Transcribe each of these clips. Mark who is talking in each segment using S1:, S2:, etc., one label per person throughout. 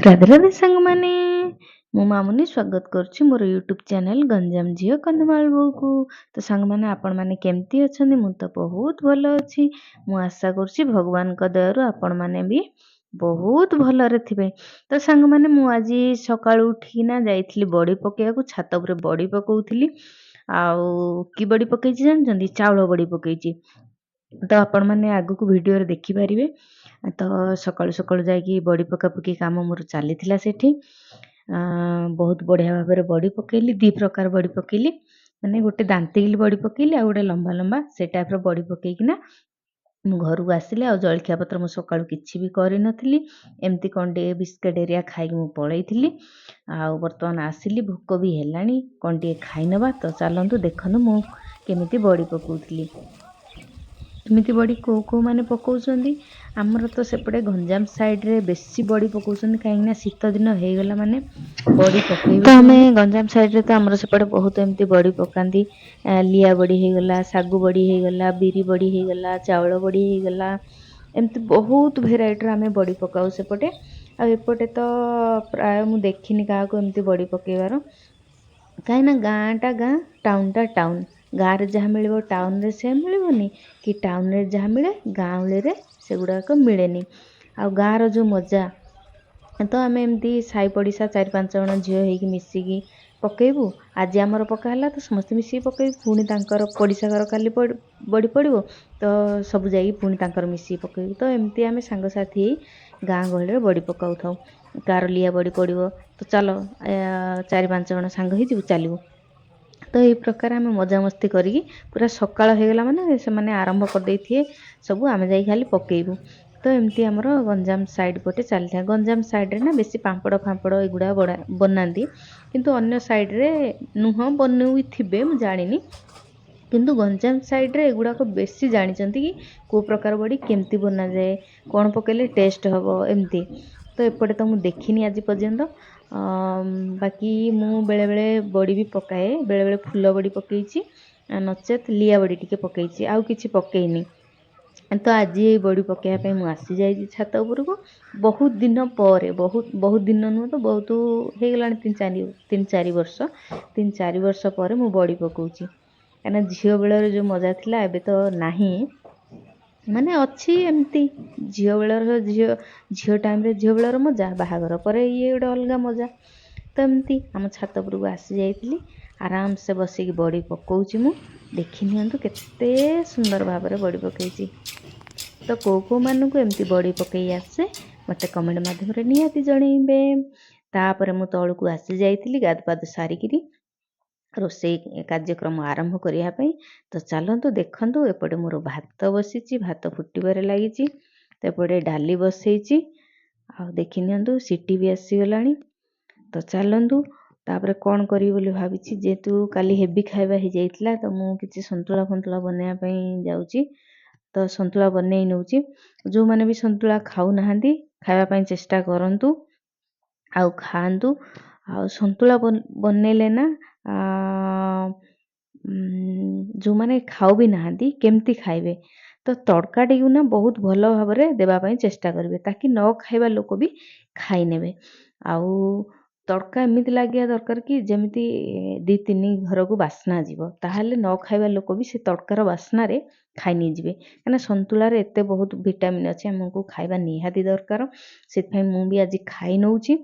S1: ରାଧେ ରାଧେ ସାଙ୍ଗମାନେ, ମୁଁ ମାମୁନି ସ୍ୱାଗତ କରୁଛି ମୋର ୟୁଟ୍ୟୁବ୍ ଚ୍ୟାନେଲ୍ ଗଞ୍ଜାମ ଝିଅ କନ୍ଧମାଳ ବୋଉକୁ। ତ ସାଙ୍ଗମାନେ, ଆପଣମାନେ କେମିତି ଅଛନ୍ତି? ମୁଁ ତ ବହୁତ ଭଲ ଅଛି। ମୁଁ ଆଶା କରୁଛି ଭଗବାନଙ୍କ ଦୟାରୁ ଆପଣମାନେ ବି ବହୁତ ଭଲରେ ଥିବେ। ତ ସାଙ୍ଗମାନେ, ମୁଁ ଆଜି ସକାଳୁ ଉଠିକିନା ଯାଇଥିଲି ବଡ଼ି ପକାଇବାକୁ। ଛାତ ଉପରେ ବଡ଼ି ପକାଉଥିଲି। ଆଉ କି ବଡ଼ି ପକେଇଛି ଜାଣିଛନ୍ତି? ଚାଉଳ ବଡ଼ି ପକେଇଛି। ତ ଆପଣମାନେ ଆଗକୁ ଭିଡ଼ିଓରେ ଦେଖିପାରିବେ। ତ ସକାଳୁ ସକାଳୁ ଯାଇକି ବଡ଼ି ପକାପକି କାମ ମୋର ଚାଲିଥିଲା ସେଠି। ବହୁତ ବଢ଼ିଆ ଭାବରେ ବଡ଼ି ପକେଇଲି। ଦୁଇ ପ୍ରକାର ବଡ଼ି ପକେଇଲି, ମାନେ ଗୋଟେ ଦାନ୍ତିକିଲି ବଡ଼ି ପକେଇଲି ଆଉ ଗୋଟେ ଲମ୍ବା ଲମ୍ବା ସେ ଟାଇପ୍ର ବଡ଼ି ପକେଇକିନା ମୁଁ ଘରକୁ ଆସିଲି। ଆଉ ଜଳଖିଆ ପତ୍ର ମୁଁ ସକାଳୁ କିଛି ବି କରିନଥିଲି। ଏମିତି କ'ଣ ଟିକେ ବିସ୍କେଟ୍ ଏରିଆ ଖାଇକି ମୁଁ ପଳେଇଥିଲି। ଆଉ ବର୍ତ୍ତମାନ ଆସିଲି, ଭୋକ ବି ହେଲାଣି, କ'ଣ ଟିକେ ଖାଇନେବା। ତ ଚାଲନ୍ତୁ ଦେଖନ୍ତୁ ମୁଁ କେମିତି ବଡ଼ି ପକାଉଥିଲି। ଏମିତି ବଡ଼ି କେଉଁ କେଉଁମାନେ ପକାଉଛନ୍ତି? ଆମର ତ ସେପଟେ ଗଞ୍ଜାମ ସାଇଡ଼୍ରେ ବେଶୀ ବଡ଼ି ପକାଉଛନ୍ତି, କାହିଁକିନା ଶୀତ ଦିନ ହେଇଗଲା ମାନେ ବଡ଼ି ପକେଇବେ। ତ ଆମେ ଗଞ୍ଜାମ ସାଇଡ଼୍ରେ ତ ଆମର ସେପଟେ ବହୁତ ଏମିତି ବଡ଼ି ପକାନ୍ତି। ଲିଆ ବଡ଼ି ହେଇଗଲା, ଶାଗୁ ବଡ଼ି ହେଇଗଲା, ବିରି ବଡ଼ି ହେଇଗଲା, ଚାଉଳ ବଡ଼ି ହେଇଗଲା, ଏମିତି ବହୁତ ଭେରାଇଟିର ଆମେ ବଡ଼ି ପକାଉ ସେପଟେ। ଆଉ ଏପଟେ ତ ପ୍ରାୟ ମୁଁ ଦେଖିନି କାହାକୁ ଏମିତି ବଡ଼ି ପକାଇବାର, କାହିଁକିନା ଗାଁଟା ଗାଁ, ଟାଉନଟା ଟାଉନ୍। ଗାଁରେ ଯାହା ମିଳିବ ଟାଉନରେ ସେୟା ମିଳିବନି, କି ଟାଉନରେ ଯାହା ମିଳେ ଗାଉଁଲିରେ ସେଗୁଡ଼ାକ ମିଳେନି। ଆଉ ଗାଁର ଯେଉଁ ମଜା, ତ ଆମେ ଏମିତି ସାହି ପଡ଼ିଶା ଚାରି ପାଞ୍ଚ ଜଣ ଝିଅ ହେଇକି ମିଶିକି ପକେଇବୁ। ଆଜି ଆମର ପକା ହେଲା ତ ସମସ୍ତେ ମିଶିକି ପକେଇବୁ। ପୁଣି ତାଙ୍କର ପଡ଼ିଶା ଘର କାଲି ବଡ଼ି ପଡ଼ିବ, ତ ସବୁ ଯାଇକି ପୁଣି ତାଙ୍କର ମିଶିକି ପକେଇବୁ। ତ ଏମିତି ଆମେ ସାଙ୍ଗସାଥି ହେଇ ଗାଁ ଗହଳିରେ ବଡ଼ି ପକାଉଥାଉ। କାହାର ଲିଆ ବଡ଼ି ପଡ଼ିବ ତ ଚାଲ ଚାରି ପାଞ୍ଚ ଜଣ ସାଙ୍ଗ ହେଇଯିବୁ, ଚାଲିବୁ। ତ ଏଇ ପ୍ରକାର ଆମେ ମଜାମସ୍ତି କରିକି ପୁରା ସକାଳ ହେଇଗଲା ମାନେ ସେମାନେ ଆରମ୍ଭ କରିଦେଇଥିବେ ସବୁ, ଆମେ ଯାଇକି ଖାଲି ପକେଇବୁ। ତ ଏମିତି ଆମର ଗଞ୍ଜାମ ସାଇଡ଼୍ ପଟେ ଚାଲିଥାଏ। ଗଞ୍ଜାମ ସାଇଡ଼୍ରେ ନା ବେଶୀ ପାମ୍ପଡ଼ ଫାମ୍ପଡ଼ ଏଗୁଡ଼ା ବନାନ୍ତି, କିନ୍ତୁ ଅନ୍ୟ ସାଇଡ଼୍ରେ ନୁହଁ, ବନଉଥିବେ ମୁଁ ଜାଣିନି, କିନ୍ତୁ ଗଞ୍ଜାମ ସାଇଡ଼୍ରେ ଏଗୁଡ଼ାକ ବେଶୀ ଜାଣିଛନ୍ତି କି କେଉଁ ପ୍ରକାର ବଡ଼ି କେମିତି ବନାଯାଏ, କ'ଣ ପକେଇଲେ ଟେଷ୍ଟ ହେବ ଏମିତି। ତ ଏପଟେ ତ ମୁଁ ଦେଖିନି ଆଜି ପର୍ଯ୍ୟନ୍ତ। ବାକି ମୁଁ ବେଳେବେଳେ ବଡ଼ି ବି ପକାଏ। ବେଳେବେଳେ ଫୁଲ ବଡ଼ି ପକେଇଛି, ନଚେତ୍ ଲିଆ ବଡ଼ି ଟିକେ ପକେଇଛି, ଆଉ କିଛି ପକେଇନି। ତ ଆଜି ଏଇ ବଡ଼ି ପକେଇବା ପାଇଁ ମୁଁ ଆସିଯାଇଛି ଛାତ ଉପରକୁ ବହୁତ ଦିନ ପରେ। ବହୁତ ବହୁତ ଦିନ ନୁହଁ ତ, ବହୁତ ହେଇଗଲାଣି, ତିନି ଚାରି ବର୍ଷ। 3-4 ବର୍ଷ ପରେ ମୁଁ ବଡ଼ି ପକାଉଛି, କାହିଁକିନା ଝିଅ ବେଳର ଯେଉଁ ମଜା ଥିଲା ଏବେ ତ ନାହିଁ। ମାନେ ଅଛି ଏମିତି ଝିଅ ବେଳର, ଝିଅ ଟାଇମ୍ରେ ଝିଅ ବେଳର ମଜା, ବାହାଘର ପରେ ଇଏ ଗୋଟେ ଅଲଗା ମଜା। ତ ଏମିତି ଆମ ଛାତ ଉପରକୁ ଆସିଯାଇଥିଲି। ଆରାମସେ ବସିକି ବଡ଼ି ପକାଉଛି ମୁଁ। ଦେଖି ନିଅନ୍ତୁ କେତେ ସୁନ୍ଦର ଭାବରେ ବଡ଼ି ପକାଇଛି। ତ କେଉଁ କେଉଁମାନଙ୍କୁ ଏମିତି ବଡ଼ି ପକାଇ ଆସେ, ମୋତେ କମେଣ୍ଟ ମାଧ୍ୟମରେ ନିହାତି ଜଣେଇବେ। ତାପରେ ମୁଁ ତଳକୁ ଆସିଯାଇଥିଲି ଗାଧୁପାଧୁ ସାରିକିରି ରୋଷେଇ କାର୍ଯ୍ୟକ୍ରମ ଆରମ୍ଭ କରିବା ପାଇଁ। ତ ଚାଲନ୍ତୁ ଦେଖନ୍ତୁ, ଏପଟେ ମୋର ଭାତ ବସିଛି, ଭାତ ଫୁଟିବାରେ ଲାଗିଛି। ତ ଏପଟେ ଡାଲି ବସେଇଛି, ଆଉ ଦେଖି ନିଅନ୍ତୁ ସିଟି ବି ଆସିଗଲାଣି। ତ ଚାଲନ୍ତୁ, ତାପରେ କ'ଣ କରିବି ବୋଲି ଭାବିଛି। ଯେହେତୁ କାଲି ହେଭି ଖାଇବା ହେଇଯାଇଥିଲା, ତ ମୁଁ କିଛି ସନ୍ତୁଳା ଫନ୍ତୁଳା ବନେଇବା ପାଇଁ ଯାଉଛି। ତ ସନ୍ତୁଳା ବନେଇ ନେଉଛି। ଯେଉଁମାନେ ବି ସନ୍ତୁଳା ଖାଉନାହାନ୍ତି, ଖାଇବା ପାଇଁ ଚେଷ୍ଟା କରନ୍ତୁ ଆଉ ଖାଆନ୍ତୁ। ଆଉ ସନ୍ତୁଳା ବନେଇଲେ ନା ଯେଉଁମାନେ ଖାଉ ବି ନାହାନ୍ତି କେମିତି ଖାଇବେ, ତ ତଡ଼କାଟିକୁ ନା ବହୁତ ଭଲ ଭାବରେ ଦେବା ପାଇଁ ଚେଷ୍ଟା କରିବେ, ତାକି ନ ଖାଇବା ଲୋକ ବି ଖାଇନେବେ। ଆଉ ତଡ଼କା ଏମିତି ଲାଗିବା ଦରକାର କି ଯେମିତି ଦୁଇ ତିନି ଘରକୁ ବାସ୍ନା ଯିବ। ତାହେଲେ ନ ଖାଇବା ଲୋକ ବି ସେ ତଡ଼କାର ବାସ୍ନାରେ ଖାଇ ନେଇଯିବେ, କାହିଁକିନା ସନ୍ତୁଳାରେ ଏତେ ବହୁତ ଭିଟାମିନ୍ ଅଛି, ଆମକୁ ଖାଇବା ନିହାତି ଦରକାର। ସେଥିପାଇଁ ମୁଁ ବି ଆଜି ଖାଇ ନେଉଛି।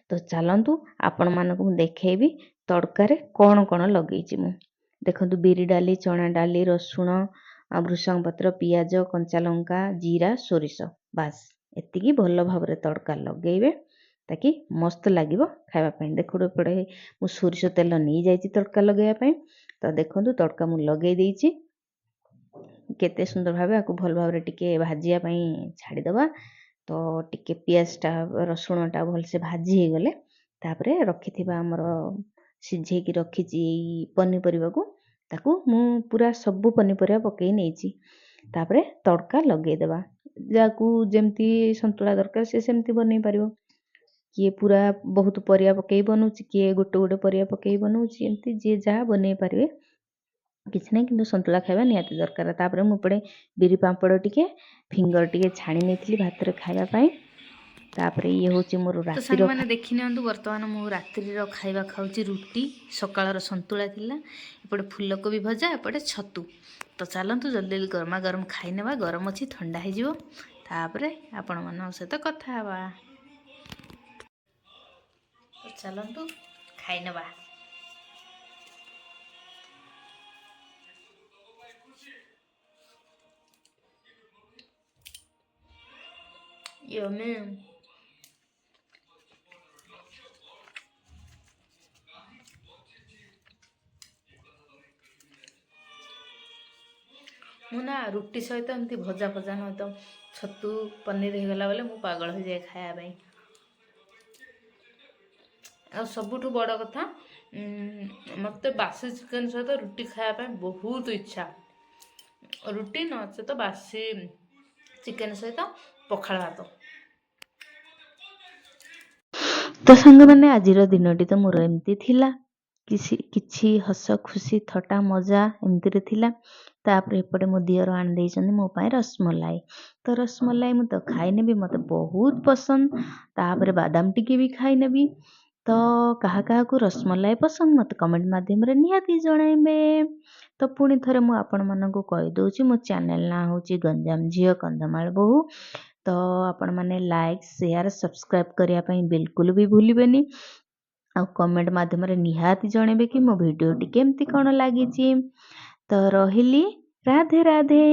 S1: ତ ଚାଲନ୍ତୁ, ଆପଣମାନଙ୍କୁ ମୁଁ ଦେଖେଇବି ତଡ଼କାରେ କ'ଣ କ'ଣ ଲଗେଇଛି ମୁଁ। ଦେଖନ୍ତୁ, ବିରି ଡାଲି, ଚଣା ଡାଲି, ରସୁଣ, ଭୃସଙ୍ଗ ପତ୍ର, ପିଆଜ, କଞ୍ଚା ଲଙ୍କା, ଜିରା, ସୋରିଷ, ବାସ୍ ଏତିକି। ଭଲ ଭାବରେ ତଡ଼କା ଲଗେଇବେ ତାକି ମସ୍ତ ଲାଗିବ ଖାଇବା ପାଇଁ। ଦେଖନ୍ତୁ, ଏପଟେ ମୁଁ ସୋରିଷ ତେଲ ନେଇଯାଇଛି ତଡ଼କା ଲଗେଇବା ପାଇଁ। ତ ଦେଖନ୍ତୁ, ତଡ଼କା ମୁଁ ଲଗେଇ ଦେଇଛି କେତେ ସୁନ୍ଦର ଭାବେ। ଆକୁ ଭଲ ଭାବରେ ଟିକେ ଭାଜିବା ପାଇଁ ଛାଡ଼ିଦେବା। ତ ଟିକେ ପିଆଜଟା, ରସୁଣଟା ଭଲସେ ଭାଜି ହେଇଗଲେ ତାପରେ ରଖିଥିବା ଆମର ସିଝେଇକି ରଖିଛି ଏଇ ପନିପରିବାକୁ, ତାକୁ ମୁଁ ପୁରା ସବୁ ପନିପରିବା ପକେଇ ନେଇଛି। ତାପରେ ତଡ଼କା ଲଗେଇଦେବା। ଯାହାକୁ ଯେମିତି ସନ୍ତୁଳା ଦରକାର ସେ ସେମିତି ବନେଇ ପାରିବ। କିଏ ପୁରା ବହୁତ ପରିବା ପକେଇ ବନଉଛି, କିଏ ଗୋଟେ ଗୋଟେ ପରିବା ପକେଇ ବନଉଛି, ଏମିତି ଯିଏ ଯାହା ବନେଇ ପାରିବେ, କିଛି ନାହିଁ, କିନ୍ତୁ ସନ୍ତୁଳା ଖାଇବା ନିହାତି ଦରକାର। ତାପରେ ମୁଁ ଏପଟେ ବିରି ପାମ୍ପଡ଼ ଟିକେ, ଫିଙ୍ଗର ଟିକେ ଛାଣି ନେଇଥିଲି ଭାତରେ ଖାଇବା ପାଇଁ। ତାପରେ ଇଏ ହେଉଛି ମୋର
S2: ତ
S1: ରାତିର
S2: ସାଙ୍ଗମାନେ ଦେଖି ନିଅନ୍ତୁ, ବର୍ତ୍ତମାନ ମୁଁ ରାତ୍ରିର ଖାଇବା ଖାଉଛି। ରୁଟି, ସକାଳର ସନ୍ତୁଳା ଥିଲା, ଏପଟେ ଫୁଲକୋବି ଭଜା, ଏପଟେ ଛତୁ। ତ ଚାଲନ୍ତୁ ଜଲ୍ଦି ଜଲ୍ଦି ଗରମା ଗରମ ଖାଇନେବା। ଗରମ ଅଛି, ଥଣ୍ଡା ହେଇଯିବ। ତାପରେ ଆପଣମାନଙ୍କ ସହିତ କଥା ହେବା। ତ ଚାଲନ୍ତୁ ଖାଇନେବା। ୟମି। ମୁଁ ନା ରୁଟି ସହିତ ଏମିତି ଭଜା ଫଜା ନହେତ ଛତୁ ପନିର ହେଇଗଲା ବୋଲେ ମୁଁ ପାଗଳ ହେଇଯାଏ ଖାଇବା ପାଇଁ। ଆଉ ସବୁଠୁ ବଡ଼ କଥା, ମୋତେ ବାସି ଚିକେନ୍ ସହିତ ରୁଟି ଖାଇବା ପାଇଁ ବହୁତ ଇଚ୍ଛା। ରୁଟି ନଚେତ ବାସି ଚିକେନ୍ ସହିତ ପଖାଳ ଭାତ।
S1: ତ ସାଙ୍ଗମାନେ, ଆଜିର ଦିନଟି ତ ମୋର ଏମିତି ଥିଲା, କିଛି କିଛି ହସ ଖୁସି ଥଟା ମଜା ଏମିତିରେ ଥିଲା। ତାପରେ ଏପଟେ ମୋ ଦିଅର ଆଣିଦେଇଛନ୍ତି ମୋ ପାଇଁ ରସମଲାଇ। ତ ରସମଲାଇ ମୁଁ ତ ଖାଇନେବି, ମୋତେ ବହୁତ ପସନ୍ଦ। ତାପରେ ବାଦାମ ଟିକେ ବି ଖାଇନେବି। ତ କାହା କାହାକୁ ରସମଲାଇ ପସନ୍ଦ, ମୋତେ କମେଣ୍ଟ ମାଧ୍ୟମରେ ନିହାତି ଜଣାଇବେ। ତ ପୁଣି ଥରେ ମୁଁ ଆପଣମାନଙ୍କୁ କହିଦେଉଛି, ମୋ ଚ୍ୟାନେଲ୍ ନାଁ ହେଉଛି ଗଞ୍ଜାମ ଝିଅ କନ୍ଧମାଳ ବୋହୂ। ତ ଆପଣମାନେ ଲାଇକ୍, ସେୟାର, ସବସ୍କ୍ରାଇବ୍ କରିବା ପାଇଁ ବିଲକୁଲ ବି ଭୁଲିବେନି। ଆଉ କମେଣ୍ଟ ମାଧ୍ୟମରେ ନିହାତି ଜଣେଇବେ କି ମୋ ଭିଡ଼ିଓଟି କେମିତି କ'ଣ ଲାଗିଛି। ତ ରହିଲି, ରାଧେ ରାଧେ।